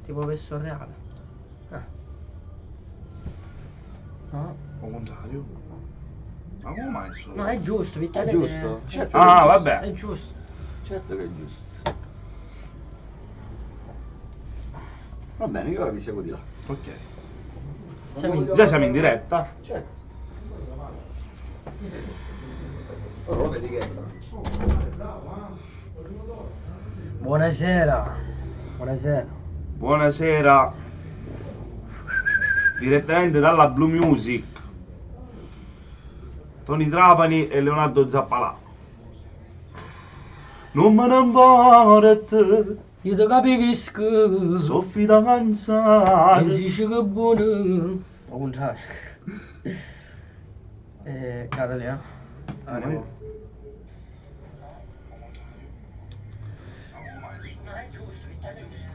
Tipo verso reale. Ah. No. O contrario. Ma come mai sto? No, è giusto, È Vitale. giusto? Certo Ah, che è giusto. vabbè. È giusto. Certo che è giusto. Va bene, io ora vi seguo di là. Ok. Siamo in... Già siamo in diretta. Certo. Ora lo vedi che entra. Buonasera. Buonasera. Buonasera. Direttamente dalla Blue Music. Tony Trapani e Leonardo Zappalà. Non me ne importa, Io ti capisco. sono fidanzato. E dici che buono. O contrario. Cara Lea. Ah, ma io- No, è giusto, è giusto.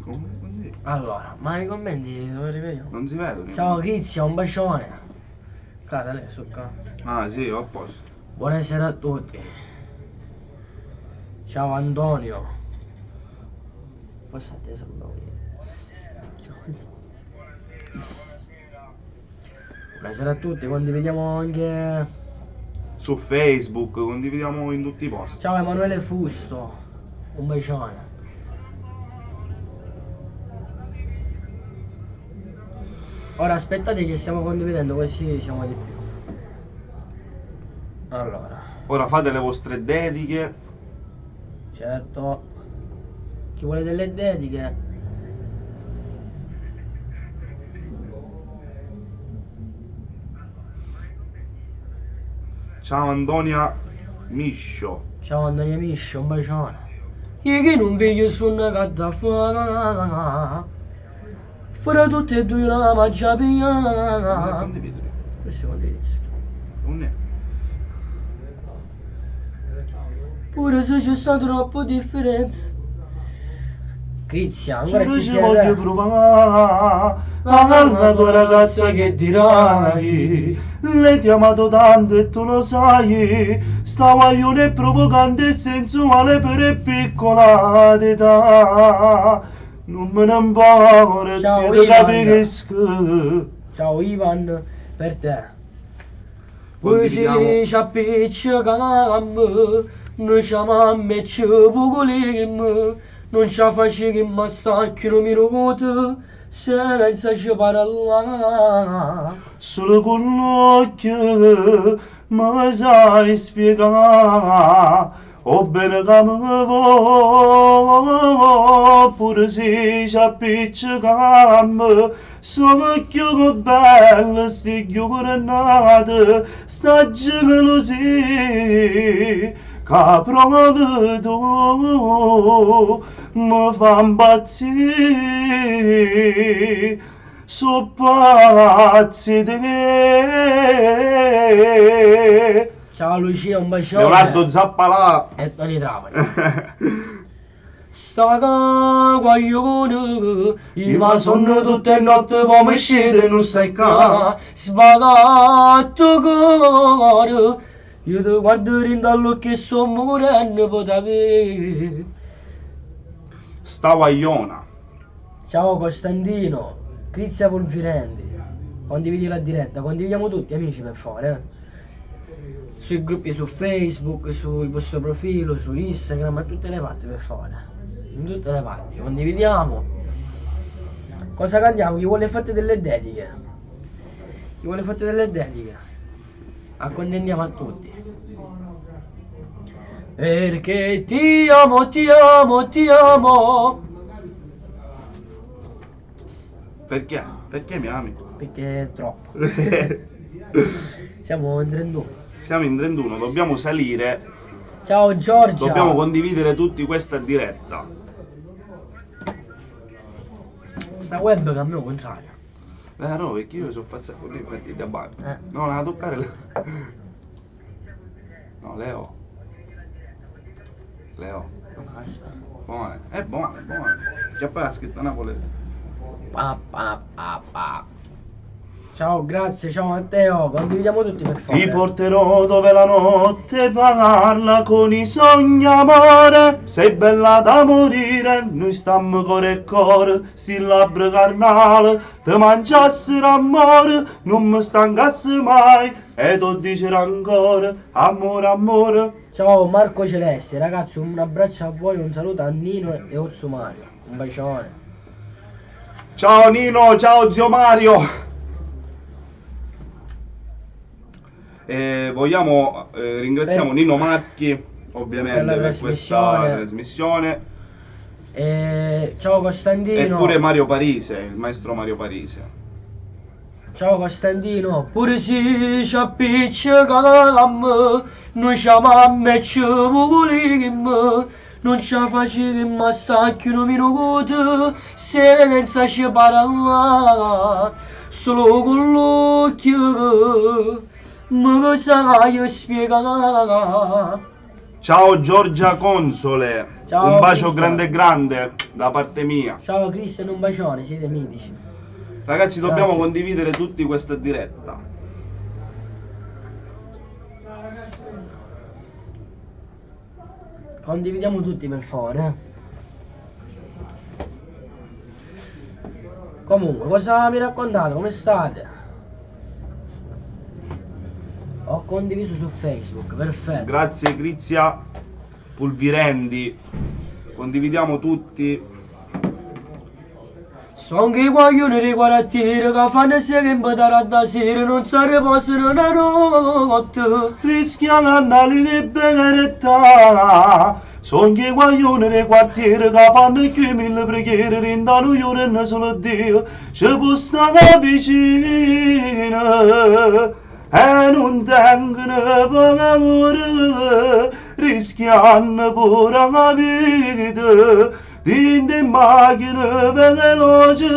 Come? Come? Allora, ma i commenti dove li vediamo? Non si vedono. i Ciao commenti. Crizia, un bacione. Cara Lea, su qua. Ah sì, ho a posto. Buonasera a tutti. Ciao Antonio. Forse a te sembravo io. Ciao. Buonasera a tutti, condividiamo anche. Su Facebook, condividiamo in tutti i posti. Ciao Emanuele Fusto. Un bacione. Ora aspettate che stiamo condividendo così siamo di più. Allora, Ora fate le vostre dediche. certo. Chi vuole delle dediche? Ciao Antonia Miscio. Ciao Antonio Miscio, un bacione. Io che non vedo su una gatta fuori. Fra tutte e due la mangia Come piana. condividere? Questo condivide. Non è. Pure se c'è stata troppa differenza. Crizia, ancora Giuro ci ci voglio siete? provare alla tua ragazza che dirai. Lei ti ha amato tanto e tu lo sai. Sta guaglione è provocante e sensuale per è piccola d'età. Non me ne importa, Ciao, ti Ivan. capisco. Ciao Ivan, per te. Poi Condividiamo. si ci appiccicammo, noi ci amammo e ci vogliamo, non ci facciamo stacchi minuto senza ci parlare. Solo con l'occhio mi sai spiegare o bene che mi vuoi, pure se ci appiccicammo, sono più bella, sti giornate, sta gelosia che provi tu, mi fa impazzire. So pazzi di te. Ciao Lucia, un bacione. Leonardo Zappalà. E Tony Trapani. Sta guaglione, io ma sono tutte notte come scende non stai qua, sbagato cuore, io ti guardo dall'occhio e sto morendo per te. Sta guagliona. Ciao Costantino, Crizia Polfirendi, condividi la diretta, condividiamo tutti amici per favore. Eh. Sui gruppi su Facebook, sul vostro profilo, su Instagram, a tutte le parti per favore. In tutte le parti, condividiamo. Cosa cantiamo? Chi vuole fate delle dediche? Chi vuole fate delle dediche? Accontentiamo a tutti. Perché ti amo, ti amo, ti amo. Perché? Perché mi ami? Perché è troppo. Siamo in 31. Siamo in 31, dobbiamo salire. Ciao Giorgia. Dobbiamo condividere tutti questa diretta. Sta webcam è il contrario. Eh no, perché io sono pazzesco lì per il bagno. No, la toccare. No, Leo. Leo. No, aspetta. Buona. È buona, è buona. Che poi ha scritto Napoli. Pa, pa, pa, pa. Ciao, grazie, ciao Matteo, condividiamo tutti per Ti favore. porterò dove la notte parla con i sogni amore. Sei bella da morire, noi stiamo core e core, sti labbra carnale, ti mangiassero amore, non mi stancasse mai, e ti dicerò ancora, amore, amore. Ciao Marco Celeste, ragazzi, un abbraccio a voi, un saluto a Nino e Ozzo Mario. Un bacione. Ciao Nino, ciao zio Mario. Vogliamo ringraziamo Per- Nino Marchi, ovviamente, per la per questa trasmissione. trasmissione. Ciao Costantino. E pure Mario Parise, il maestro Mario Parise. Ciao Costantino, pure se ci appiccicammo, noi ci amammo e ci volimmo, non ci facciamo massacro un minuto, senza ci parlare, solo con l'occhio, mi sai spiegare. Ciao Giorgia Console, Ciao, un bacio Cristian. grande grande da parte mia. Ciao Cristian, un bacione, siete mitici. Ragazzi, dobbiamo Grazie. condividere tutti questa diretta. Condividiamo tutti per favore. Comunque, cosa mi raccontate? Come state? Ho condiviso su Facebook, perfetto. Grazie Crizia Pulvirendi. Condividiamo tutti. Sono che guaglioni di quartiere che fanno sempre da sera, non si riposano una notte. Rischiano la libertà. Sono che guaglioni dei quartieri che fanno più mille preghiere, rindano giorno solo Dio, ci può stare vicino. E non tengono paura, rischiano pure la vita. Dinte macchine veloci,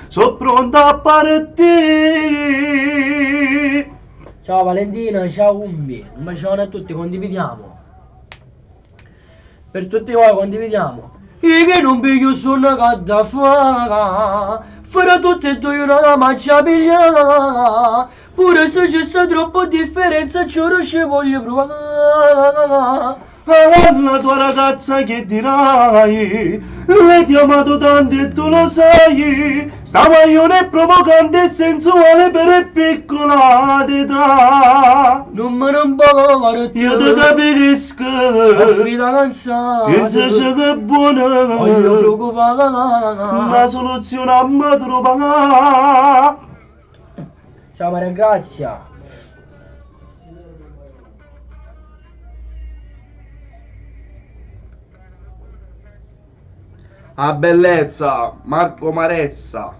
sono pronto a partire. Ciao Valentina, ciao Umbi, un bacione a tutti, condividiamo. Per tutti voi condividiamo. Io che non piglio sono che da fare, fra tutte e due una mancia piglia. Pure se c'è sta troppa differenza, ci ci voglio provare. Alla tua ragazza che dirai? Le ti ho amato tanto e tu lo sai. Sta guaglione è provocante e sensuale per è piccola d'età. Non me ne importa. Io ti capisco. Ho fidanzato. Pensaci che buona. Voglio preoccupare. Una soluzione a me trovare. Ciao Maria Grazia. A bellezza, Marco Maressa.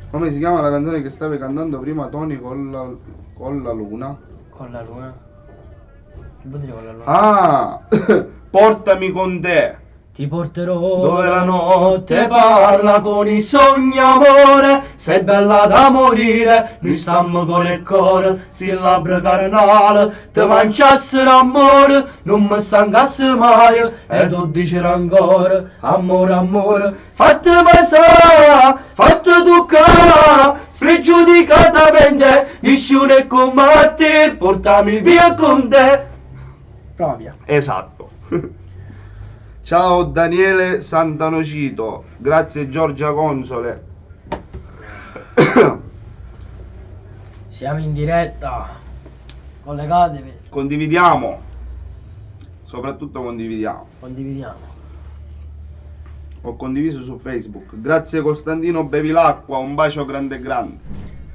Come si chiama la canzone che stavi cantando prima, Tony, con la luna? Con la luna? Che vuol dire con la luna? Ah, portami con te. Ti porterò dove la notte parla con i sogni amore, sei bella da morire, noi stiamo con il cuore, si labbra carnale, ti mangiassero amore, non mi stancasse mai, e tu dici ancora, amore amore, fatti passare, fatti toccare, spregiudicatamente, nessuno è come te, portami via con te. Proprio. Esatto. Ciao Daniele Santanocito, grazie Giorgia Console. Siamo in diretta, collegatevi. Condividiamo, soprattutto condividiamo. Condividiamo. Ho condiviso su Facebook. Grazie Costantino Bevilacqua, un bacio grande grande.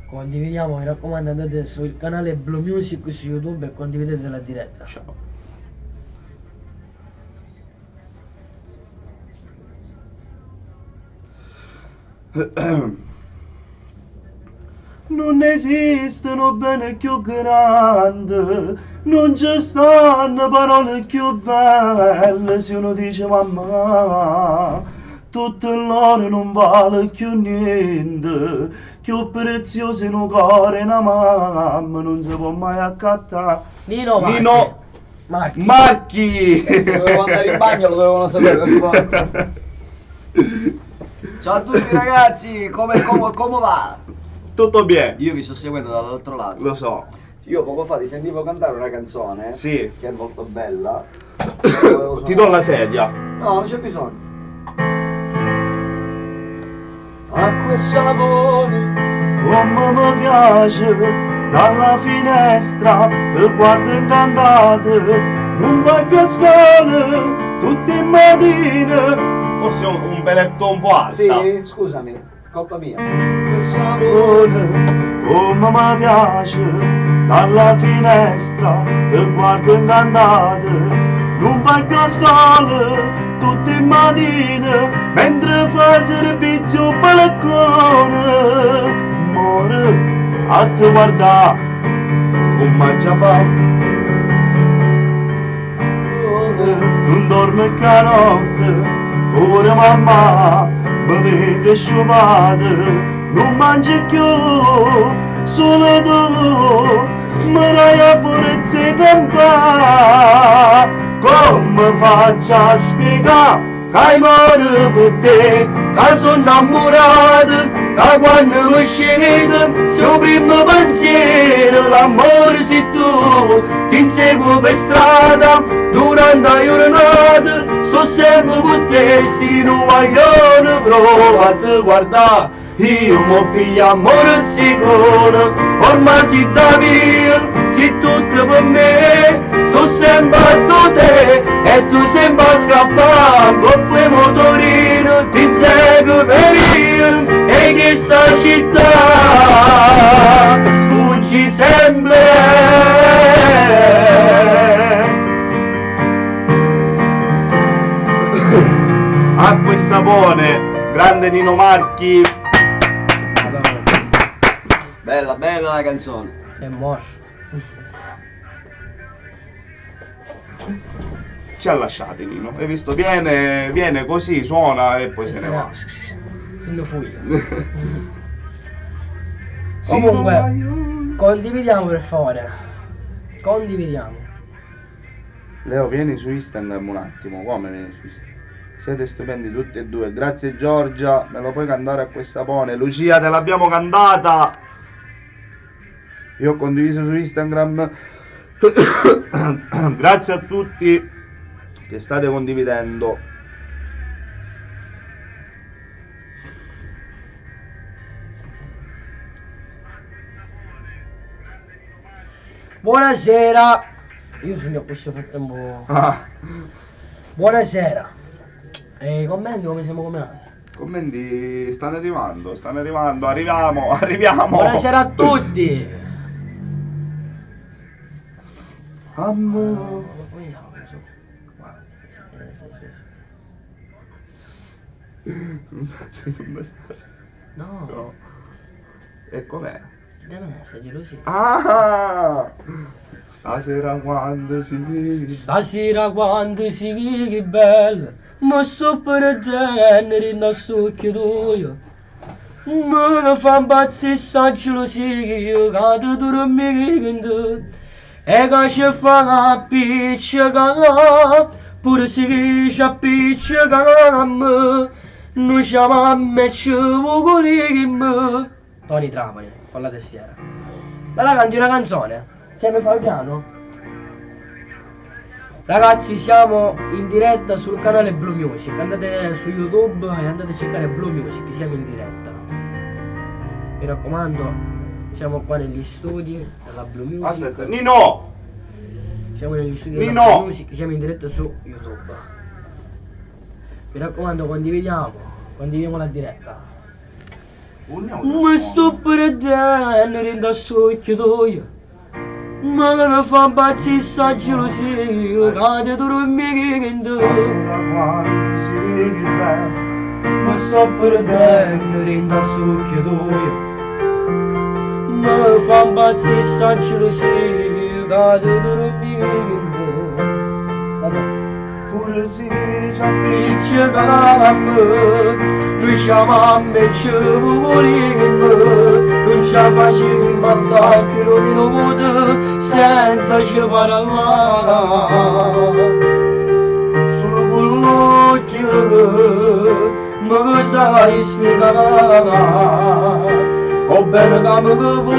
Condividiamo, mi raccomando, andate sul canale Blue Music su YouTube e condividete la diretta. Ciao. Non esistono bene più grandi, non ci stanno parole più belle. Se uno dice mamma, tutto l'oro non vale più niente, più prezioso in un cuore una mamma non si può mai accattare. Nino, Nino Marchi. Marchi! Se dovevo andare in bagno lo dovevano sapere per forza. Ciao a tutti ragazzi, come va? Tutto bene. Io vi sto seguendo dall'altro lato. Lo so. Io poco fa ti sentivo cantare una canzone. Sì. Che è molto bella. Ti do la sedia. No, non c'è bisogno. Acqua e sapone. Come mi piace dalla finestra ti guardo incantato, non vai più a scuola tutte le mattine. Forse un peletto un po' alta. Sì, scusami, colpa mia. Acqua e sapone. Come mi piace dalla finestra ti guardo incantato, non vai più a scuola tutte le mattine, mentre fai servizio al balcone. Muore a te guardare come già fa. Non dormo che notte, pure mamma mi vede sciumata, non mangio più, solo tu mi dai la forza di campare. Come faccio a spiegare che muore per te, che sono innamorato, da quando l'ho uscito, se il primo pensiero, l'amore sei tu, ti inseguo per strada, durante la giornata, sto sempre con te, se non voglio prova a te guardare, io mi piglio amore sicuro, ormai sei da via, sei tutto per me, sto sempre a te e tu sempre a scappare, con quel motorino ti inseguo per via, e questa città sfuggi sempre. Acqua e sapone, grande Nino Marchi. Madonna, Bella, bella la canzone. che moscio. Ci ha lasciati Nino. Hai visto? Viene così, suona e poi E se ne va. Se ne fugge. Sì, Comunque, non voglio- condividiamo per favore. Condividiamo. Leo, vieni su Instagram un attimo. Come vieni su Instagram? Siete stupendi tutti e due. Grazie Giorgia, me lo puoi cantare a quel sapone. Lucia, te l'abbiamo cantata. Io ho condiviso su Instagram. Grazie a tutti che state condividendo. Buonasera. Io sogno questo frattempo. Ah, Buonasera. E i commenti come siamo combinati? commenti stanno arrivando, arriviamo, arriviamo. Buonasera a tutti. Amore. Cominciamo, su. Guarda, sì, sì, sì. Non so, c'è un messaggio. No, No. E com'è? deve essere gelosia. Ah! Stasera quando si vede. Stasera quando si vede bella, ma sto perdendo il nostro occhio tuo. Me ne fa impazzire sta gelosia, che ti dormi e che ci fa appiccicare, pure se ci appiccicamo, noi siamo e ci vogliamo. Tony Trapani, con la testiera. Ma la canti una canzone? Cioè mi fa il piano? Ragazzi, siamo in diretta sul canale Blue Music. Andate su YouTube e andate a cercare Blue Music, siamo in diretta. Mi raccomando, siamo qua negli studi della Blue Music. Aspetta, Nino! Siamo negli studi della Nino! Blue Music, siamo in diretta su YouTube. Mi raccomando, condividiamo, condividiamo la diretta. Ma sto perdendo in sto occhio tuo. Ma me ne fa impazzire sta gelosia, che ti dormi Stasera quando si vede bene, Ma sto perdendo in sto occhio tuo. Ma me fa impazzire sta gelosia, che ti dormi. Vabbè. Pure se ci Appiccicammo, noi ci amammo e ci volimmo, non ci facciamo passare più un minuto senza ci parlare. Solo con l'occhio mi sai spiegare, o bene che mi vuoi,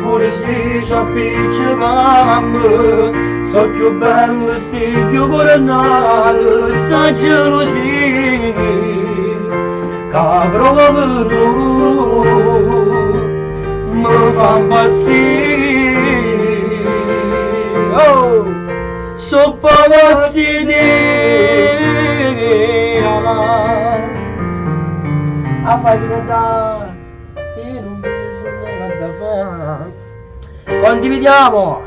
pure se ci appiccicammo, so più bello, sti più coronato, sta gelosia, che provo tu, mi fa impazzire. Oh, so pazzi di A fai da io non bisogna da fare. Condividiamo!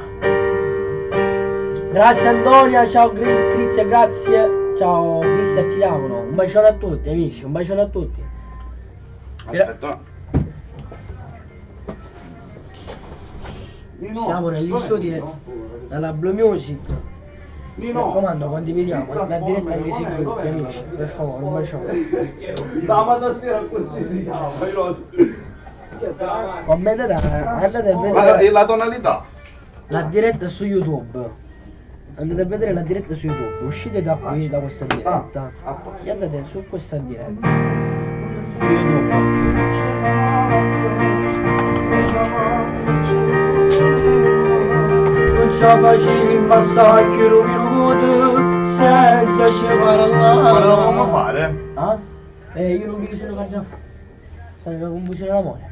Grazie Antonia, ciao Chris, grazie. Ciao Chris Arcidiacono. Un bacione a tutti amici, un bacione a tutti. Aspetta. Nino, Siamo negli studi della Blue Music. Mi raccomando, condividiamo la diretta anche sui gruppi amici, per favore, un bacione. No, ma tastiera così si chiama, io lo so. Commentate, andate a vedere La tonalità. la diretta su YouTube. Andate a vedere la diretta su YouTube. Uscite da qui, da questa diretta, e andate su questa diretta. Su YouTube. Non ci facciamo passare più un minuto senza ci parlare. Cosa dovevamo fare? Ah? Io non mi sono già. Serve un bacione d'amore.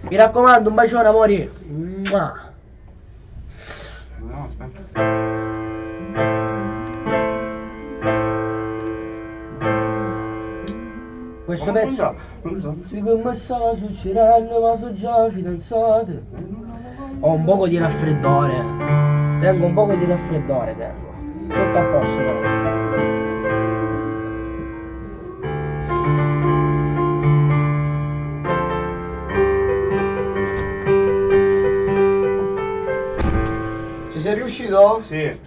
Mi raccomando, un bacione, amori. Mua. No, aspetta. Questo Ma non pezzo. so, non so. Sì, come sta succedendo, ma sono già fidanzato. Ho un poco di raffreddore. Tengo un poco di raffreddore, tengo. Tutto a posto però. Ci sei riuscito? Sì.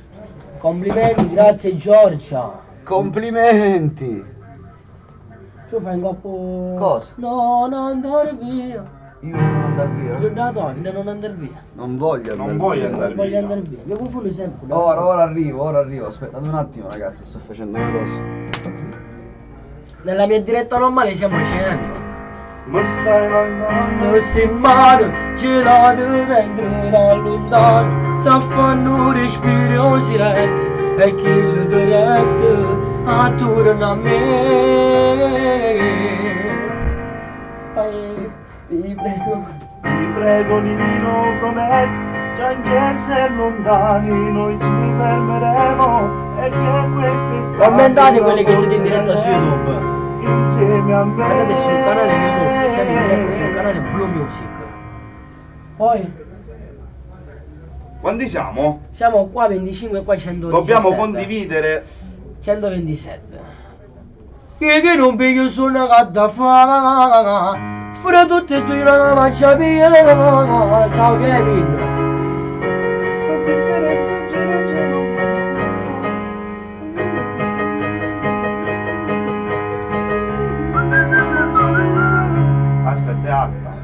Complimenti, grazie Giorgia. Complimenti! Tu fai un coppo. Cosa? No, non andare via. Io non andare via. Non andare, non andare via. Non voglio andare Non voglio via. andare Non voglio via. andare via. Mi confondo sempre. Ora arrivo. Aspettate un attimo, ragazzi, sto facendo una cosa. Nella mia diretta normale siamo 100. Ma stai lontano. Non si mano, gelato mentre da lontano si fanno respiro silenzio e chi che resta attorno a me. Poi ti prego. Ti prego Nino, prometti che anche se lontani noi ci fermeremo e che quest'estate Commentate quelli che siete in diretta su YouTube. Insieme a me. Andate sul canale YouTube, siamo in diretta sul canale Blue Music. Poi Quanti siamo? siamo qua 25 e qua 117. Dobbiamo condividere. 127. Che non piglio su una gatta fa. Fra tutte e due la faccia via. Ciao Kevin. La differenza c'è, c'è non Aspetta, è alta.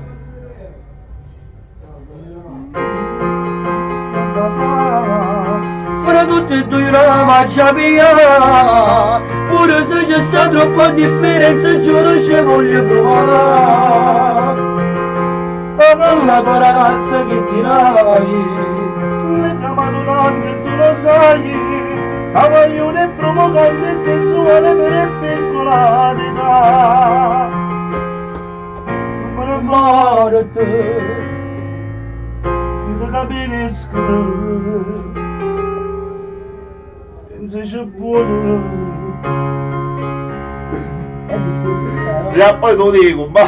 Fra tutte e due la faccia via. Pure se c'è stata troppa differenza, giuro ci voglio provare. Ma la tua ragazza che dirai? L'hai chiamato tanto e tu lo sai. Sta guaglione è provocante e sensuale per piccola d'età. Non me ne Morte. Io ti capisco. Penso c'è buono. È difficile, sai, no? E poi te lo dico, ma.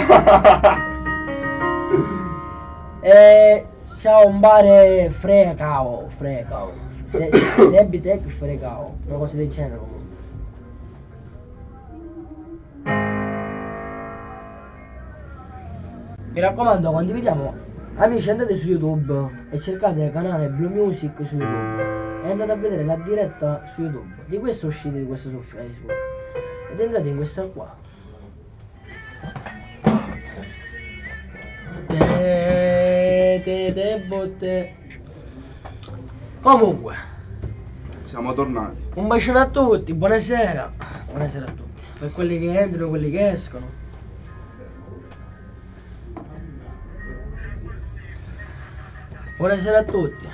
Ciao un bare frecao, frecao. Se, Sebitec frecao, una cosa del genere comunque. Mi raccomando, condividiamo. Amici, andate su YouTube e cercate il canale Blue Music su YouTube. e andate a vedere la diretta su YouTube. Di questo uscite di questo su Facebook ed entrate in questa qua. Te, te, te, botte. Comunque, Siamo tornati. un bacione a tutti, buonasera. Buonasera a tutti. Per quelli che entrano, quelli che escono. Buonasera a tutti.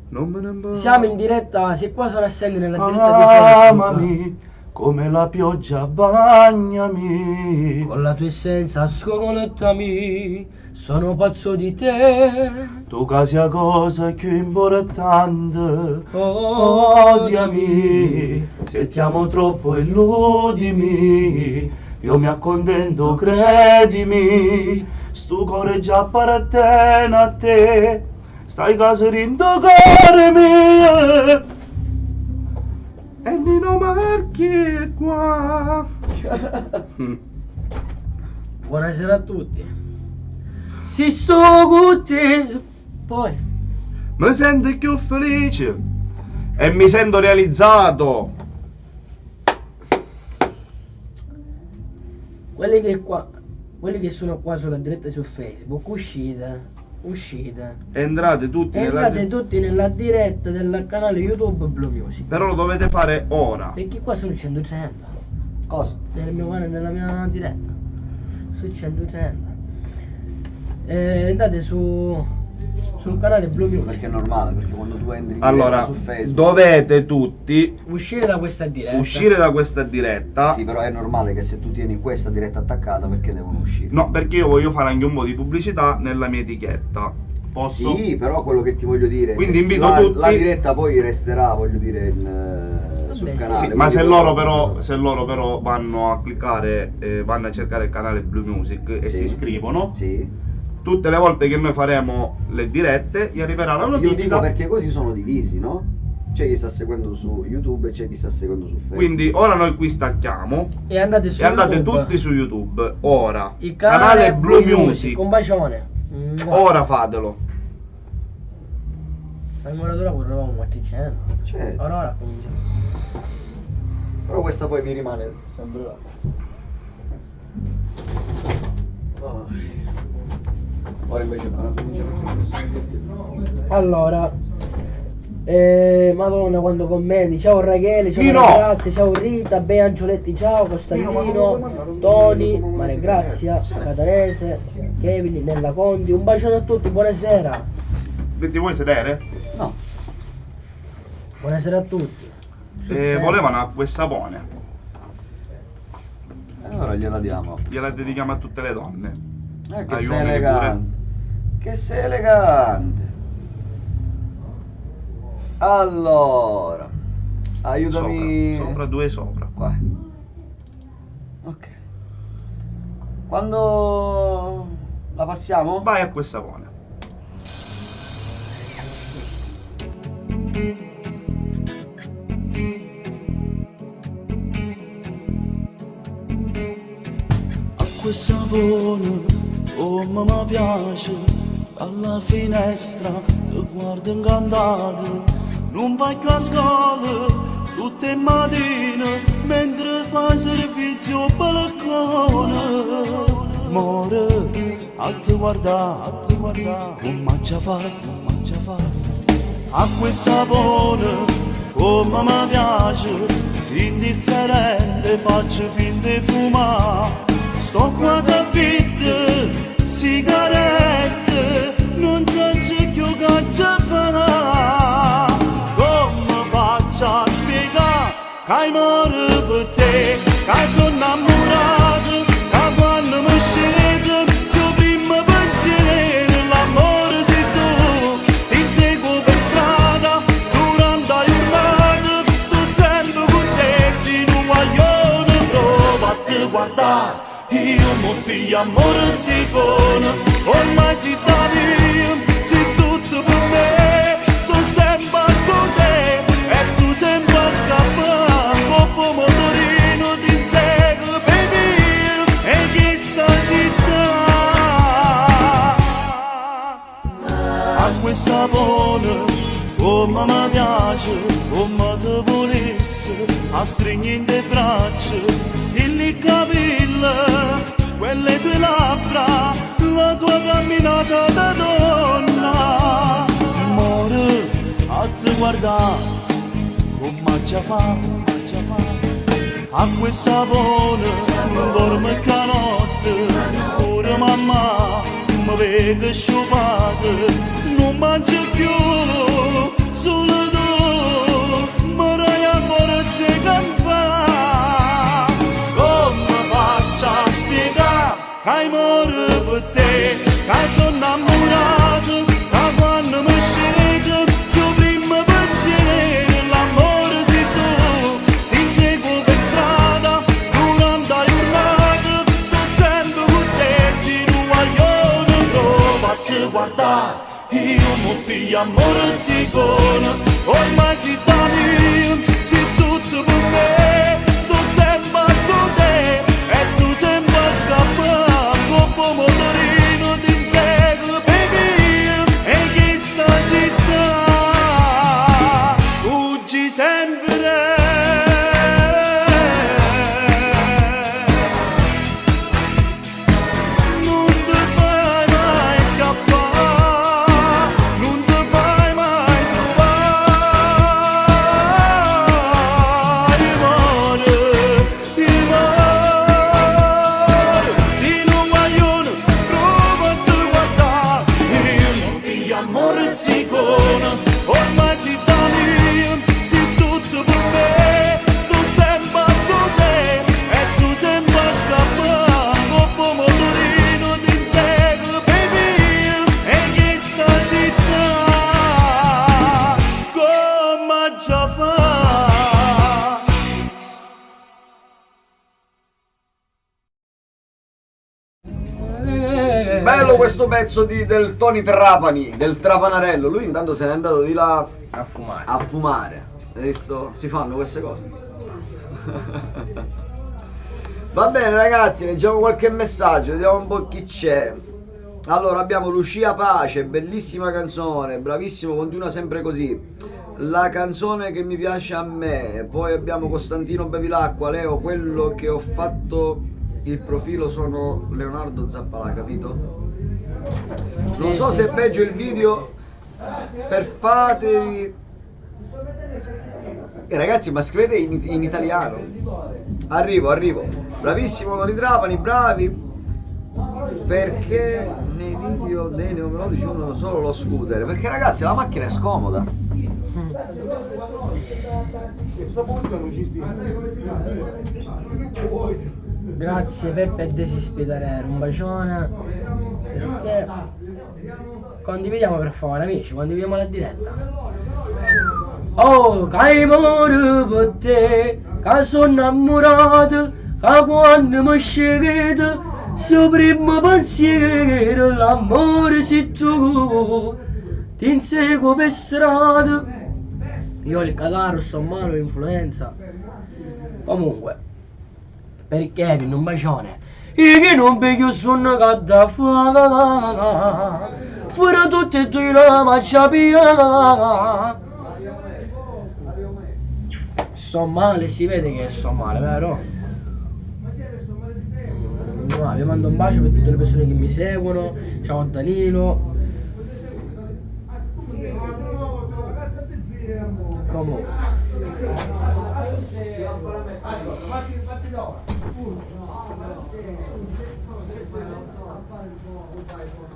Non me ne importa. Siamo in diretta, se qua sono assenti nella diretta di Facebook. Amami come la pioggia bagnami. Con la tua essenza ascoltami, sono pazzo di te. Tu che sia cosa più importante. Odiami. Odiami, se ti amo troppo illudimi. Io mi accontento, credimi. Sto cuore già appartiene a te. Stai casa rindo cuore mio. E Nino Marchi è qua. Buonasera a tutti. Si sto con te. Poi, Mi sento più felice e mi sento realizzato. quelli che qua, quelli che sono qua sulla diretta su Facebook, uscite, uscite. Entrate tutti nella Entrate tutti nella diretta del canale YouTube Blue Music. Però lo dovete fare ora. Perché qua sono 130. Cosa? Nel mio canale, nella mia diretta. Su 130. Andate sul canale Blue Music. Perché è normale, perché quando tu entri in diretta Allora, su Facebook. dovete tutti Uscire da questa diretta. uscire da questa diretta. Sì, però è normale che se tu tieni questa diretta attaccata perché devono uscire. No, perché io voglio fare anche un po' di pubblicità nella mia etichetta. Posso? Sì, però quello che ti voglio dire, Quindi se invito la, tutti- la diretta poi resterà, voglio dire, sul Vabbè, sì. canale. Sì, ma quindi se poi- loro però, se loro però vanno a cliccare, vanno a cercare il canale Blue Music e Sì. si iscrivono, Sì. tutte le volte che noi faremo le dirette gli arriverà la Io notifica. dico perché così sono divisi, no? C'è chi sta seguendo su YouTube e c'è chi sta seguendo su Facebook. Quindi ora noi qui stacchiamo E andate su e andate YouTube. tutti su YouTube. Ora. Il canale, Blue Music. Un bacione. Mua. Ora fatelo. Siamo ora correvamo 400. Certo. Ora ora cominciamo. Però questa poi vi rimane sempre là. Oh. Ora invece cominciamo. Allora, Madonna quando commenti, ciao Rachele, ciao Nino! Maria Grazia, ciao Rita, Bea Angioletti, ciao Nino, ma non Costantino, puoi mandare un Tony, video come Maria si Grazia, Catanese, Kevin, Nella Conti, un bacione a tutti, buonasera. Ti vuoi sedere? No, Buonasera a tutti. Succede. Volevano acqua e sapone. allora gliela diamo. Gliela dedichiamo a tutte le donne. Che Agli sei uomini elegante. Che sei elegante. Allora, aiutami. Sopra, sopra, due sopra. Qua. Ok. Quando la passiamo? Vai acqua e sapone. Acqua e sapone, come mi piace, dalla finestra ti guardo incantato, non vai più a scuola tutte le mattine, mentre fai servizio al balcone. More a te guardare, come già fai, come già fai. Acqua e sapone, come mi piace, indifferente faccio finta di fumare. Sto quasi a vita, sigarette, non so più che già farà. Come faccio a spiegare che muore per te, che sono innamorato, che quando mi scendo, suo primo pensiero, l'amore sei tu, ti seguo per strada, durante la giornata, sto sempre con te, se non voglio provo a te guardare, io mi piglio amore zicone, ormai si da via, sei tutto per me, sto sempre con te, e tu sempre a scappare, coppo motorino ti inseguo per via, e questa città. Acqua e sapone, come mi piace, come ti volesse, a stringere in te braccia, il capello, quelle tue labbra, la tua camminata da donna. Amore, a te guardare, come ci fa, come ci fa. Acqua e sapone, dorme canotte, pure mamma mi vede sciupata, non mangio più, solo tu, mi rai a forza di campare. Come faccio a spiegare che amore per te, che sono innamorato, che quando mi scedo, su prima pensiero, l'amore sei tu, ti inseguo per strada, durante la giornata, sto sempre con te, se tu guaglione provo a te guardare, io mi piglio amore zicone, ormai sei da mio, sei tutto per me, sto sempre a te, e tu sempre a scappare, col motorino ti inseguo per via, e che sta città fuggi sempre. Non ti fai mai scappare, non ti fai mai trovare. Amore, amore, ti non guaglione, prova a te guardare. Io non piglio amore zicone, ormai si da mio, sei tutto per me, sto sempre a te, e tu sempre a scappare, col motorino ti inseguo per via, e che sta città come già fa. Bello questo pezzo del Tony Trapani, del Trapanarello. Lui intanto se n'è andato di là A fumare. a fumare. Hai visto? Si fanno queste cose. Va bene ragazzi, leggiamo qualche messaggio, vediamo un po' chi c'è. Allora abbiamo Lucia Pace, bellissima canzone, bravissimo, continua sempre così. La canzone che mi piace a me. Poi abbiamo Costantino Bevilacqua, Leo, quello che ho fatto il profilo sono Leonardo Zappalà, capito? Non Sì, so sì. se è peggio il video per fatevi. Ragazzi, ma scrivete in italiano. Arrivo, arrivo. Bravissimo Tony Trapani, bravi. Perché nei video dei neomelodici usano solo lo scooter? Perché ragazzi la macchina è scomoda. Sta puzza non ci stia. Grazie Peppe e Desi Spitarero, un bacione. Perché condividiamo per favore amici, condividiamo la diretta. Oh, che amore per te, che sono innamorato, che quando mi scedo, suo primo pensiero, l'amore sei tu, ti inseguo per strada. Io ho il catarro, sto male, l'influenza. Comunque, per Kevin un bacione. Io che non vedo sonno che da fa, fuori tutte e due la faccia pia. Sto male, si vede che sto male, vero? Mua, vi mando un bacio per tutte le persone che mi seguono. Ciao Danilo. Comunque.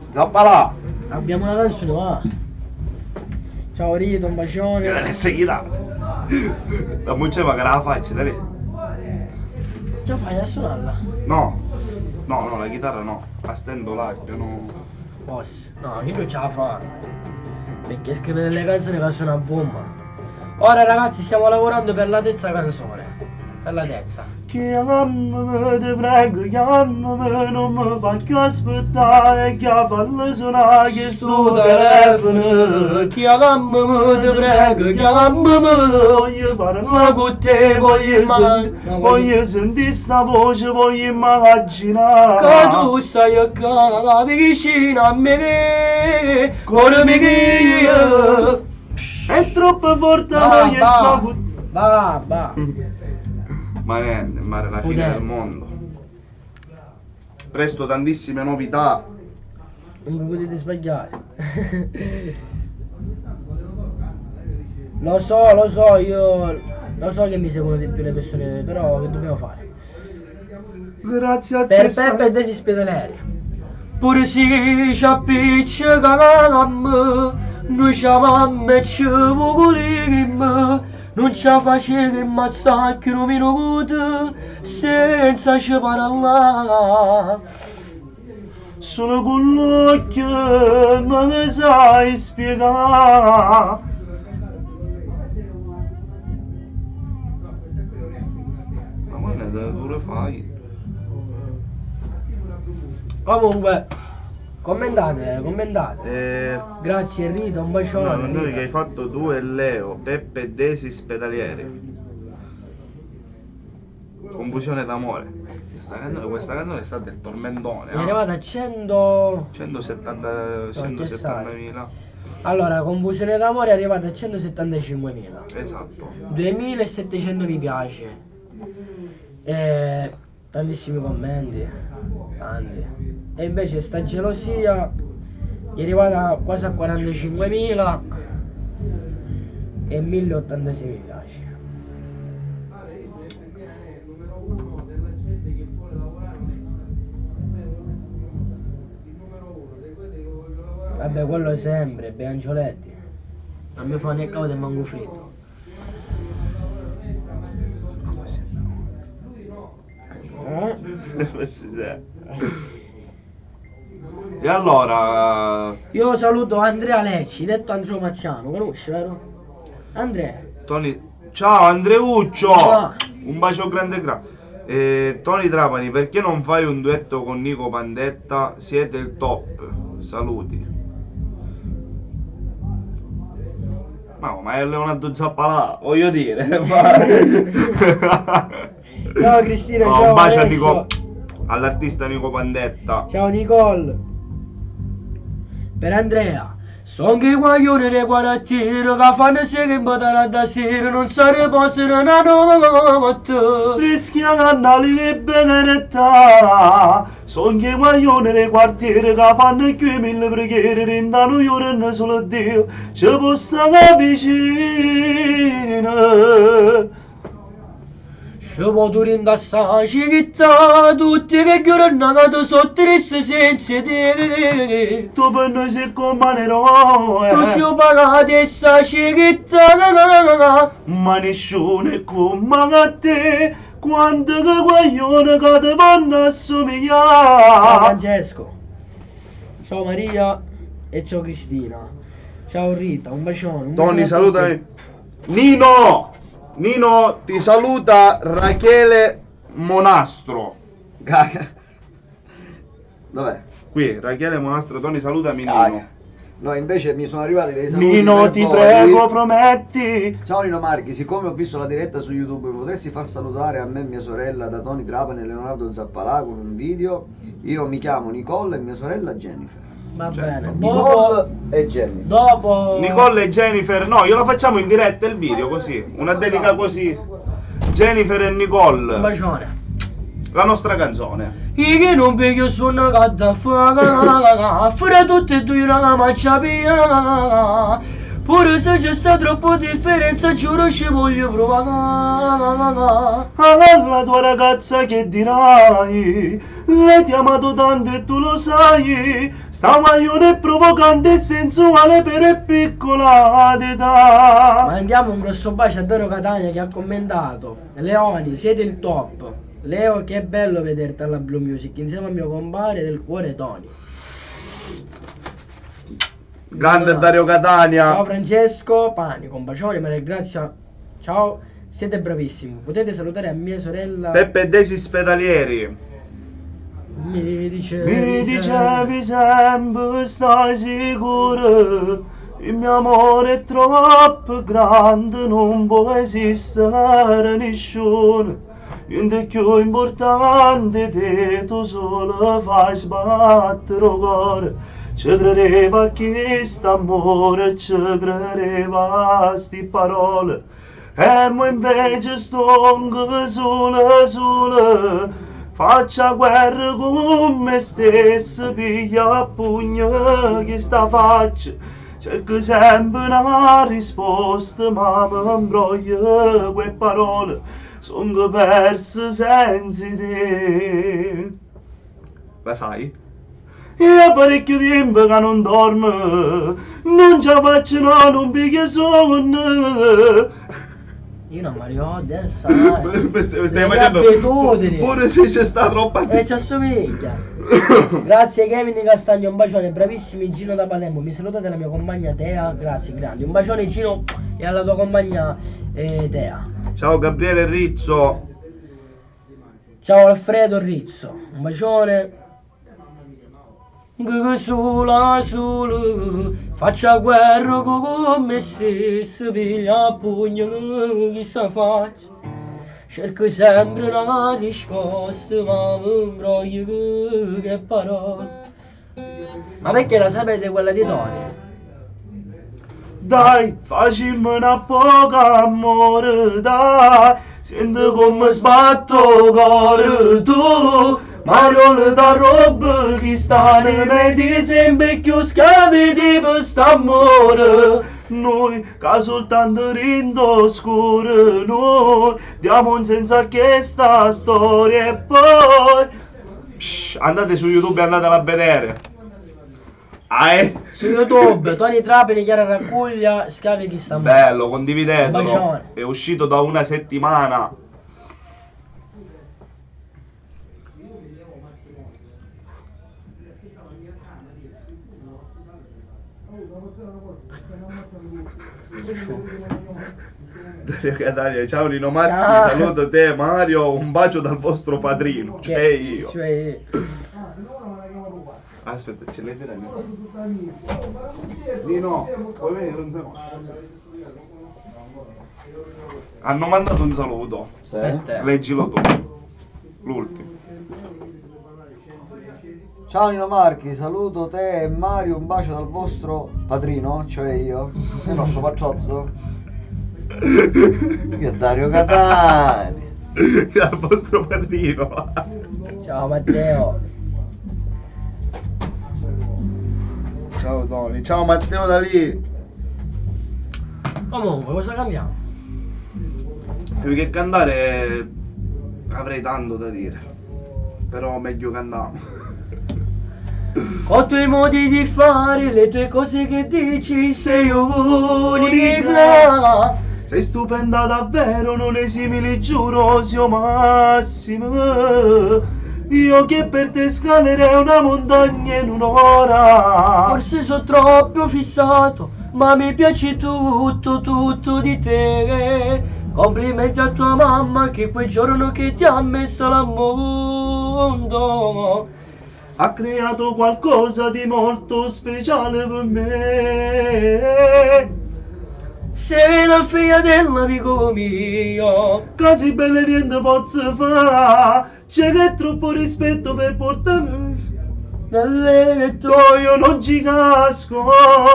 Zappalà! Abbiamo una canzone, va. Ciao Rito, un bacione. Adesso chitarra. La muccia magari la faccio, dai. Ce la fai a suonarla? No, no, no, la chitarra no. La stendo là, piano. Posso? No, io non ce la fa. Perché scrivere le canzoni che sono una bomba. Ora ragazzi stiamo lavorando per la terza canzone. Per la terza. Chiamami, ti prego, chiamami, non mi fa più aspettare, che fallo suonare che sto telefono. Chiamami, ti prego, chiamami. Voglio parlare con te, voglio, Ma- voglio sentire sta voce, voglio immaginare. Che tu stai qua vicino a me, cuore mio. È troppo forte, Va, voglio va, sta con va, va. Ma niente, ma è la fine Pudente. del mondo. Presto tantissime novità. Non vi potete sbagliare. Lo so, lo so, io lo so che mi seguono di più le persone, però che dobbiamo fare? Grazie a te. Per sta- Peppe e Desi Spedalieri. Pure se ci appiccicavamo, noi ci amammo e ci vogliamo, non ci facevamo massacro un minuto senza ci parlare. Solo con l'occhio mi sai spiegare. Ma guarda, dove fai? Comunque, commentate, commentate. Grazie Rita, un bacione. No, noi Rita. che hai fatto tu e Leo, Peppe e Desi Spedalieri. Confusione d'amore. Questa canzone è stata il tormentone. È ah. arrivata a 100. 170 No, che sai. 170.000. Allora, Confusione d'amore è arrivata a 175.000. Esatto. 2700 mi piace. Tantissimi commenti. Tanti. E invece sta gelosia è arrivata quasi a 45.000 e 1086 mi piace. Vabbè, quello sempre, Beangioletti. Non mi fa né caudo e manco freddo. Eh? Questo c'è. E allora, Io saluto Andrea Lecci, detto Andrea Mazziano, conosci, vero? Andrea. Tony. Ciao Andreuccio! Ciao. Un bacio grande grande. Tony Trapani, perché non fai un duetto con Nico Pandetta? Siete il top. Saluti. Ma è Leonardo Zappalà, voglio dire. Ciao Cristina, No, ciao un bacio a Alessio. Nico, all'artista Nico Pandetta. Ciao Nicole. Per Andrea. Son che guaglione dei quarantieri che fanno se che imbattere da sera non si riposano una notte. Rischia canali che benedetta. Son che guaglione dei quartieri che fanno più mille preghiere rindano giorno solo Dio ci può stare vicino. Ci può indossare città tutti che giorno che sotto triste senza te. Tu per noi sei come un eroe. Tu sei pagato e sa città na na na na. Ma nessuno è come te quando che guaglione che ti vanno a Ciao somigliare. Francesco. Ciao Maria e ciao Cristina. Ciao Rita, un bacione. Un Tony, bacione a salutami. tutti. Nino! Nino, ti saluta Rachele Monastro. Gaga. Dov'è? Qui, Rachele Monastro, Tony, salutami Nino. Gaga. No, invece mi sono arrivati dei saluti Nino per ti voi. prego prometti. Ciao Nino Marchi, siccome ho visto la diretta su YouTube, potresti far salutare a me e mia sorella da Tony Trapani e Leonardo Zappalà con un video? Io mi chiamo Nicole e mia sorella Jennifer. Va Certo. bene. Nicole Dopo, e Jennifer. dopo Nicole e Jennifer, no, glielo facciamo in diretta il video così, una dedica così. Jennifer e Un Nicole, bacione. la nostra canzone. Io che non vedo sono cadda fuoco, fra tutte e due la mancia via. Pure se c'è sta troppa differenza, giuro ci voglio provare. Alla tua ragazza che dirai? Lei ti ha amato tanto e tu lo sai. Sta guaglione è provocante e sensuale per è piccola d'età. Mandiamo un grosso bacio a Dario Catania che ha commentato. Leoni, siete il top. Leo, che bello vederti alla Blue Music insieme al mio compare del cuore Tony. Grande Dario Catania. Ciao Francesco, Panico, un bacione, Maria Grazia. Ciao. Siete bravissimi. Potete salutare a mia sorella. Peppe Desi Spedalieri. Mi dicevi Mi dicevi sempre stai sicuro, il mio amore è troppo grande, non può esistere nessuno. Niente più importante te, tu solo fai sbattere il cuore. Ci credeva a questo amore, ci credeva a sti parole. E mo invece stongo solo, solo. Faccia guerra con me stesso, piglia a pugno che sta faccia. Cerco sempre una risposta, ma mi imbroglio quelle parole. Sono perso senza te. La sai? E parecchio tempo che non dormo, non ce la faccio, no, non piglia sonno. Io non mi ricordo, sai. Mi stai, mi stai Le mangiando. abitudini. Pure se c'è sta troppa. E ci assomiglia. Grazie Kevin Castagno, un bacione, bravissimi Gino da Palermo. Mi salutate la mia compagna Tea, grazie, grandi. Un bacione Gino e alla tua compagna Tea. Ciao Gabriele Rizzo. Ciao Alfredo Rizzo, un bacione. Sola, sola, faccia guerra con me stesso, piglia a pugno chissà faccia. Cerco sempre una risposta, ma mi imbroglio che parole. Ma perché la sapete quella di Tony? Dai, facciamo una poca amore, dai, senti come sbatto cuore tu, Mario da roba che sta nei metti sempre più schiavi di quest'amore. Noi che soltanto rindo scuro, noi diamo un senso a questa storia e poi... Psh, andate su YouTube e andatela a vedere. Ah, eh? Su YouTube, Tony Trapani, Chiara Raccuglia, schiavi di sta Bello, Un condividetelo. bacione. È uscito da una settimana. Dario Catania, ciao Nino Marchi, Ciao. saluto te Mario, un bacio dal vostro padrino, cioè io. Cioè io. Aspetta, ce l'hai dire? Nino, puoi venire un secondo? Hanno mandato un saluto. Sì. Per te. Leggilo tu. L'ultimo. Ciao Nino Marchi, saluto te e Mario, un bacio dal vostro padrino, cioè io, il nostro pacciozzo. Io Dario Catania. Dal vostro padrino. Ciao Matteo. Ciao Tony, ciao Matteo da lì. Comunque, cosa cambiamo? Più che cantare avrei tanto da dire. Però meglio che andiamo. Con i tuoi modi di fare, le tue cose che dici, sei unica. Sei stupenda davvero, non è simile, giuro, sio massimo. Io che per te scalerei una montagna in un'ora. Forse sono troppo fissato, ma mi piace tutto, tutto di te. Complimenti a tua mamma che quel giorno che ti ha messo al mondo. Ha creato qualcosa di molto speciale per me. Sei la figlia dell'amico mio. Così belle niente posso fare. C'è che troppo rispetto per portarmi. Dal letto Io non ci casco.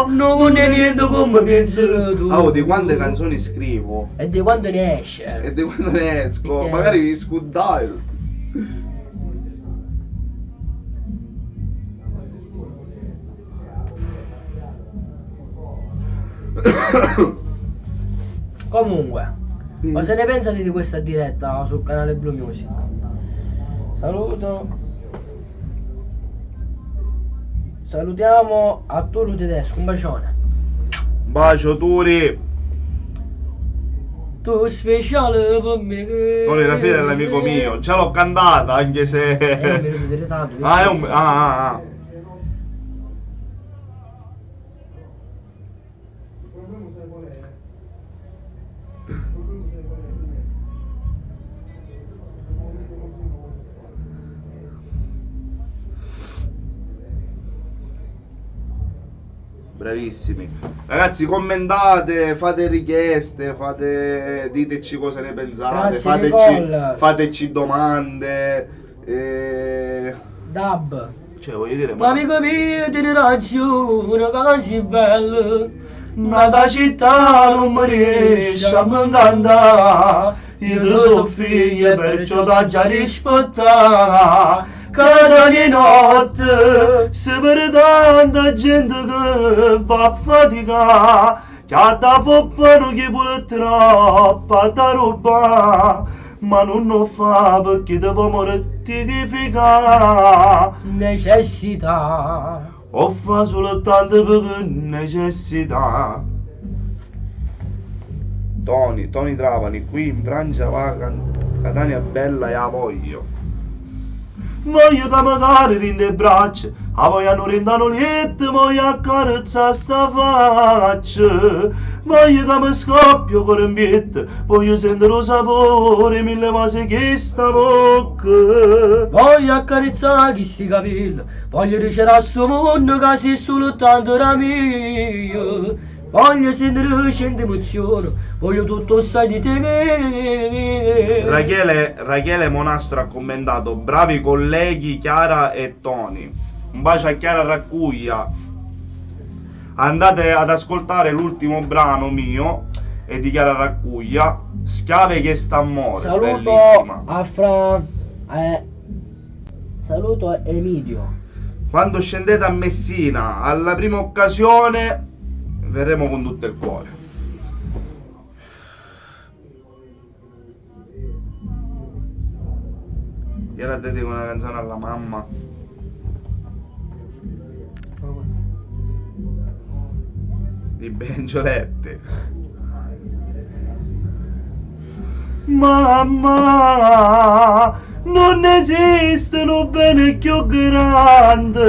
non è niente come pensi tu. Oh, di quante canzoni scrivo E di quando ne esce? e di quando ne esco, Perché- magari vi scudai. Comunque, cosa ne pensate di questa diretta sul canale Blue Music? Saluto. Salutiamo a Tulu Tedesco, un bacione. Bacio Turi. Tu speciale per me. Tony la fine è l'amico mio. Ce l'ho cantata anche se. È un minuto di ritardo. Ah, è un. Ah, ah, ah. Bravissimi. Ragazzi, commentate, fate richieste, fate... diteci cosa ne pensate, Grazie, fateci, Nicole. fateci domande. eh, Dab. Cioè, voglio dire, Ma amico mio, ti ragione, che sei bello. Nata città non mi riesce a mi incantare. Io ti so figlio, perciò t'ho già rispettata. Che ogni notte si vede tanta gente che va a faticare, che da poppano chi vuole troppo da rubare, ma non lo fa perché devo mortificare. Necessità. O fa soltanto perché necessità. Tony, Tony Trapani, qui in Francia va Catania bella e a voglio. Voglio che magari in le braccia, a voglio non rindano lietto, voglio accarezzare sta faccia. Voglio che mi scoppio con in pietto, voglio sentire il sapore, mille vasi che sta bocca. Voglio accarezzare chi si capelli, voglio ricevere al suo mondo che sei soltanto la mia. Voglio sentire cento emozioni, voglio tutto sai di te. Rachele, Rachele Monastro ha commentato: Bravi colleghi Chiara e Tony. Un bacio a Chiara Raccuglia. Andate ad ascoltare l'ultimo brano mio e di Chiara Raccuglia. Schiave che sta amore. Saluto Bellissima. a Fra. Saluto a Emidio. Quando scendete a Messina, alla prima occasione, verremo con tutto il cuore. Gliela dedico una canzone alla mamma. Di Bengioletti. Mamma, non esistono bene più grandi,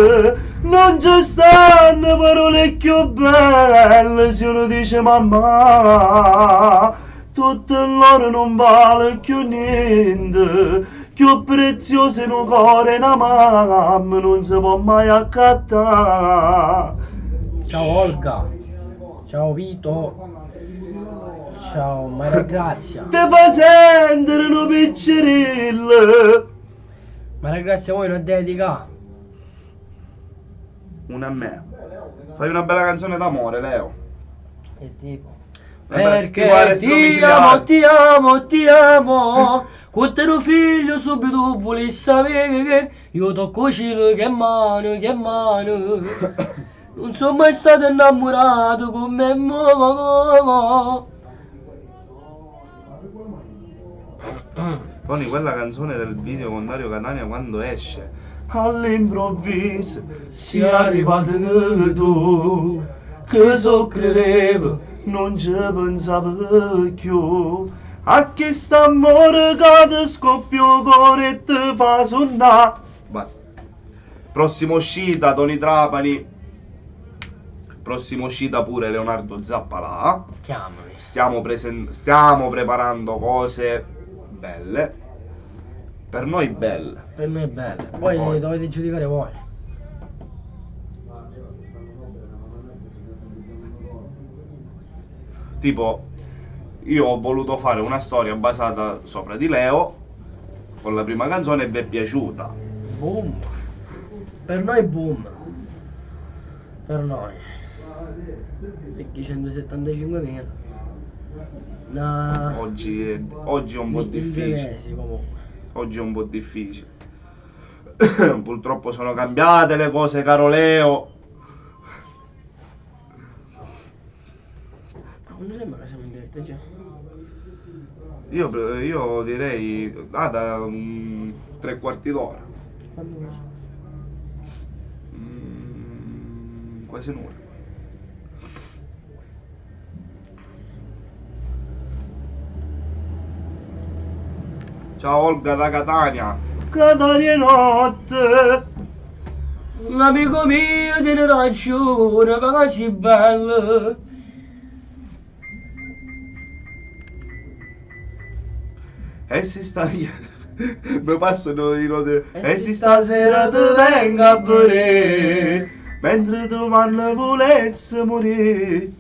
non ci stanno parole più belle, se uno dice mamma, tutto l'oro non vale più niente, più prezioso in un cuore una mamma non si può mai accattare. Ciao Olga. Ciao Vito. Ciao Maria Grazia. Te fa sentire un piccirillo. Maria Grazia voi non dedica. Una a me. Fai una bella canzone d'amore, Leo. E tipo. Una bella- Perché tipo arresti ti amo, domiciliari. ti amo, ti amo. Con te figlio subito volessi avere. Io tocco cielo che mano, che mano. Non sono mai stato innamorato come mo. Tony, quella canzone del video con Dario Catania quando esce? All'improvviso si è arrivato tu che so credevo non ci pensavo più a che sta amore che ti scoppia cuore e ti fa sonnare. Basta. Prossima uscita, Tony Trapani. Prossima uscita pure Leonardo Zappalà. Chiamami. Stiamo preparando cose belle. Per noi belle. Per me è bella. Poi, Poi. dovete giudicare voi. Tipo, io ho voluto fare una storia basata sopra di Leo con la prima canzone e vi è piaciuta. Boom. Per noi boom. Per noi. Perché 175.000. No. Oggi è un po' In due difficile. mesi comunque. Oggi è un po' difficile. Purtroppo sono cambiate le cose, caro Leo. Ma non sembra che siamo in diretta già. Io direi da tre quarti d'ora. Quando lo so? Quasi un'ora. Ciao Olga da Catania. Catania notte. L'amico mio tiene ragione, che sei bello. E si sta mi passano i note. E E se si stasera te venga a vedere. Mentre tu parli volessi morire.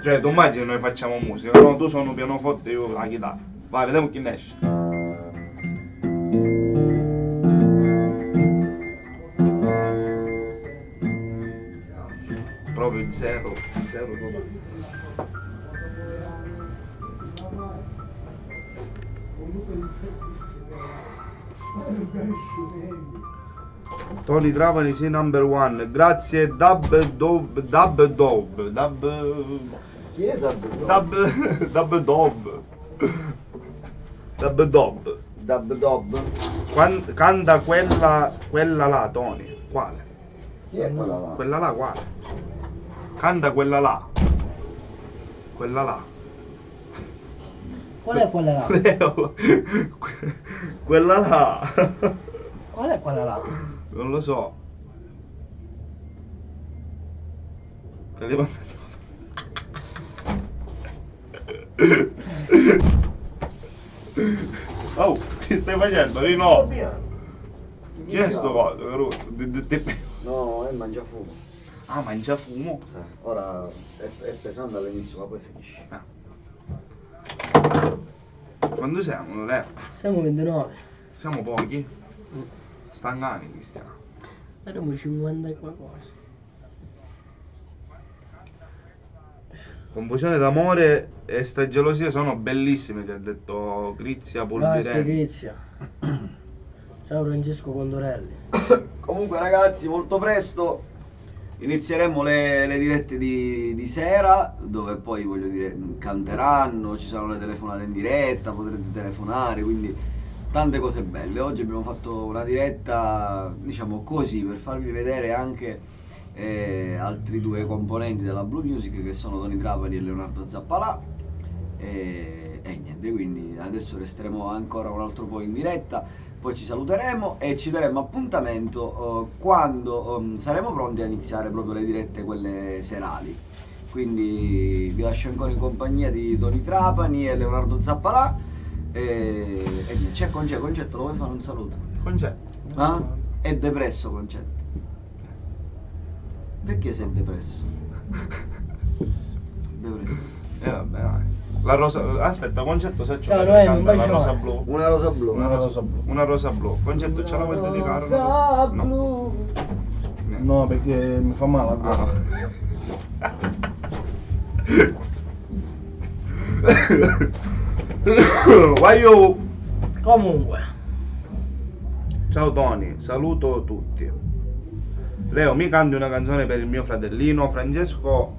Cioè, tu immagini noi facciamo musica, no? Tu suoni un pianoforte e io la chitarra. Vai, vediamo chi ne esce. Proprio zero, zero totale. Tony Trapani sì number one. Grazie Dub Dob Dub Dob Dub Chi è Dub Dob? Dub Dub Dob Dub Dob. Dub Dob? Canta quella là, Tony. Quale? Chi è quella là? Quella là quale? Canta quella là. Quella là. Qual è quella là? Leo. Quella là. Qual è quella là? Non lo so. Te li Oh, che stai facendo? Rino? Chi è sto coso? No, è mangiafumo. Ah, mangiafumo? Sì. Ora è pesante all'inizio, ma poi finisce. Ah. Quando siamo, Leo? Siamo 29. Siamo pochi? Stangani, Cristiano. Abbiamo 50 e qualcosa. Confusione d'amore e sta gelosia sono bellissime, ti ha detto Crizia Grazie Polvirelli. Crizia. Ciao Francesco Condorelli. Comunque ragazzi, molto presto inizieremo le dirette di sera, dove poi, voglio dire, canteranno, ci saranno le telefonate in diretta, potrete telefonare, quindi tante cose belle. Oggi abbiamo fatto una diretta, diciamo così, per farvi vedere anche altri due componenti della Blue Music, che sono Tony Trapani e Leonardo Zappalà. E niente, quindi adesso resteremo ancora un altro po' in diretta, poi ci saluteremo e ci daremo appuntamento quando saremo pronti a iniziare proprio le dirette, quelle serali. Quindi vi lascio ancora in compagnia di Tony Trapani e Leonardo Zappalà. E niente, c'è Concetto. Concetto, lo vuoi fare un saluto? Concetto. Ah? È depresso Concetto. Perché sei depresso? Depresso. Vabbè, dai. La rosa. Aspetta, Concetto, se c'è Ciao, Noemi, un la bacione. rosa blu. Una rosa blu. Una rosa blu. Una rosa blu. Concetto, ce la vuoi dedicare? Rosa No. blu. No, perché mi fa male la gola. Ah. Vai io. Comunque, Ciao Tony, saluto tutti. Leo, mi canti una canzone per il mio fratellino Francesco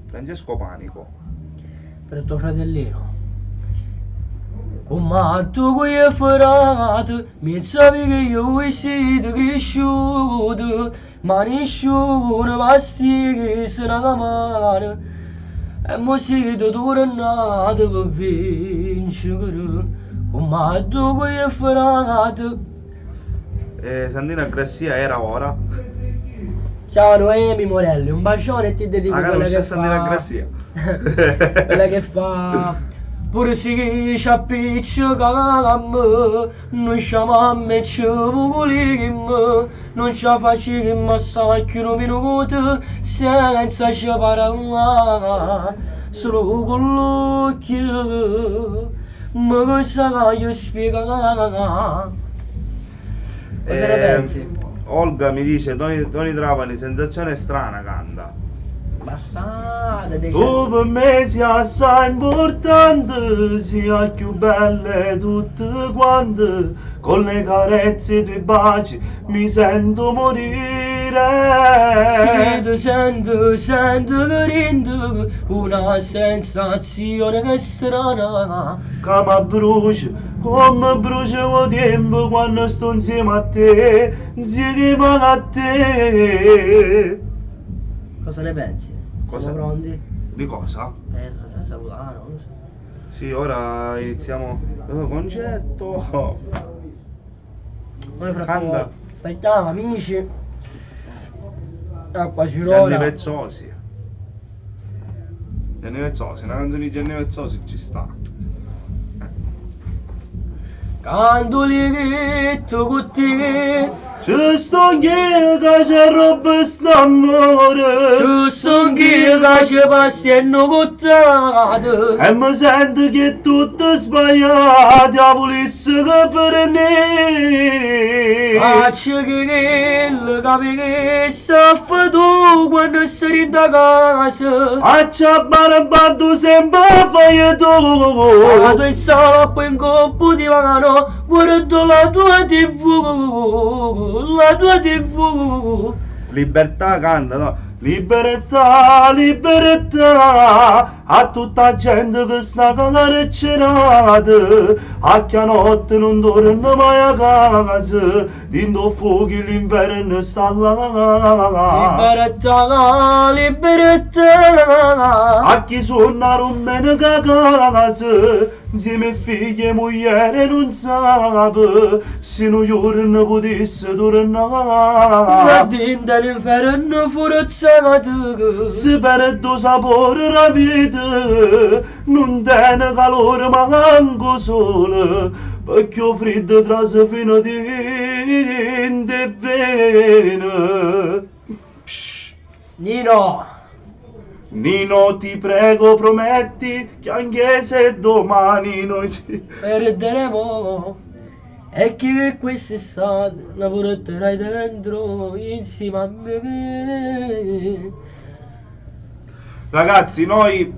Francesco Panico. Per tuo fratellino. Come tu qui è ferrato, mi sapi che io qui siete cresciuto, ma nessuno basti che se ne male. E mo siete tornato per vincere. Come tu qui è ferrato. Sandrina Grassia era ora. Ciao Noemi Morelli, un bacione e ti dedico Ah, quella che Sandrina fa. Grassia. Quella che fa. Pure se ci appiccicammo, noi siamo e ci vogliamo, non ci facciamo assai un minuto senza ci parlare, solo con l'occhio, ma cosa voglio spiegare? Cosa ne pensi? Olga mi dice Tony Trapani, sensazione strana canta. Bastate, dei Tu per me sia assai importante, sia più bella tutte quante, con le carezze e i tuoi baci mi sento morire. Sento, sento, sento veramente una sensazione che strana. Che mi brucia, come brucia il tempo quando sto insieme a te, insieme a te. Cosa ne pensi? Cosa? Siamo pronti? Di cosa? Per salutare, non lo so. Sì, ora iniziamo. Concetto. Noi fra Canta. poco stacchiamo, amici. Ah, quasi Gianni l'ora. Vezzosi. Gianni Vezzosi, una canzone di Gianni Vezzosi ci sta. Canto lietto con te. Ci sto io che ci roba st'amore. Ci sono io che ci passiano cottato. E mi sento che è tutto sbagliato, volesse che frenè. Faccio che quello che mi soffre tu quando sei in casa. Accia barabaddu sempre fai tu. Vado in sala poi in coppo di mano, guardo la tua tv, la tua tv. Libertà canta, no? Libertà, libertà, a tutta la gente che sta carcerata, a chi notte non torna mai a casa, dentro fuochi l'inferno sta là. Libertà, libertà. A chi suona non meno che a casa, insieme a figli e moglie non sa, se non giorno potesse Ma tornare. dentro l'inferno forzato. Si perde il sapore della vita, non tiene calore ma manco sole, perché il freddo trase fino dentro e vene. Nino, Nino ti prego prometti che anche se domani noi ci... perderemo. E chi quest'estate la porterai dentro insieme a me. Ragazzi, noi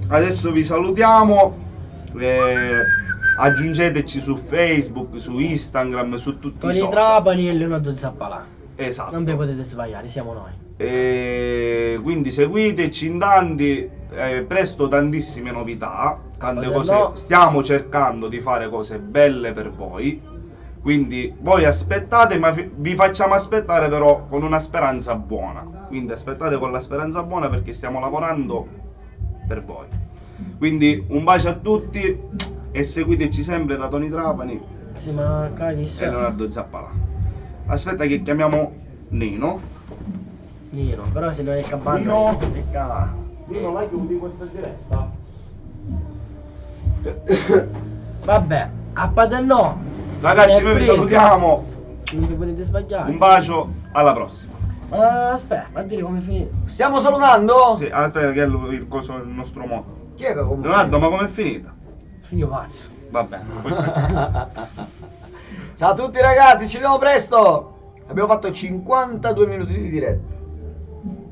adesso vi salutiamo. Aggiungeteci su Facebook, su Instagram, su tutti i Tony social. Trapani e Leonardo Zappalà. Esatto. Non vi potete sbagliare, siamo noi. Quindi seguiteci in tanti, presto tantissime novità, tante Ah, cose. no. Stiamo cercando di fare cose belle per voi. Quindi voi aspettate, ma vi facciamo aspettare però con una speranza buona. Quindi aspettate con la speranza buona perché stiamo lavorando per voi. Quindi un bacio a tutti e seguiteci sempre da Tony Trapani Sì, ma cagli e Leonardo Zappalà. Aspetta che chiamiamo Nino. Nino, però se non è il capanno. Nino. È cavolo. Nino, la chiudi questa diretta? Vabbè, a Paternò. Ragazzi, noi vi Sempre. salutiamo. Non vi potete sbagliare. Un bacio, alla prossima. Aspetta, ma dire come è finito. Stiamo salutando? Sì, aspetta che è il coso il nostro modo. Chi è che ha comprato? Leonardo, ma com'è finita? Figlio pazzo. Va bene, poi sta- Ciao a tutti ragazzi, ci vediamo presto. Abbiamo fatto 52 minuti di diretta.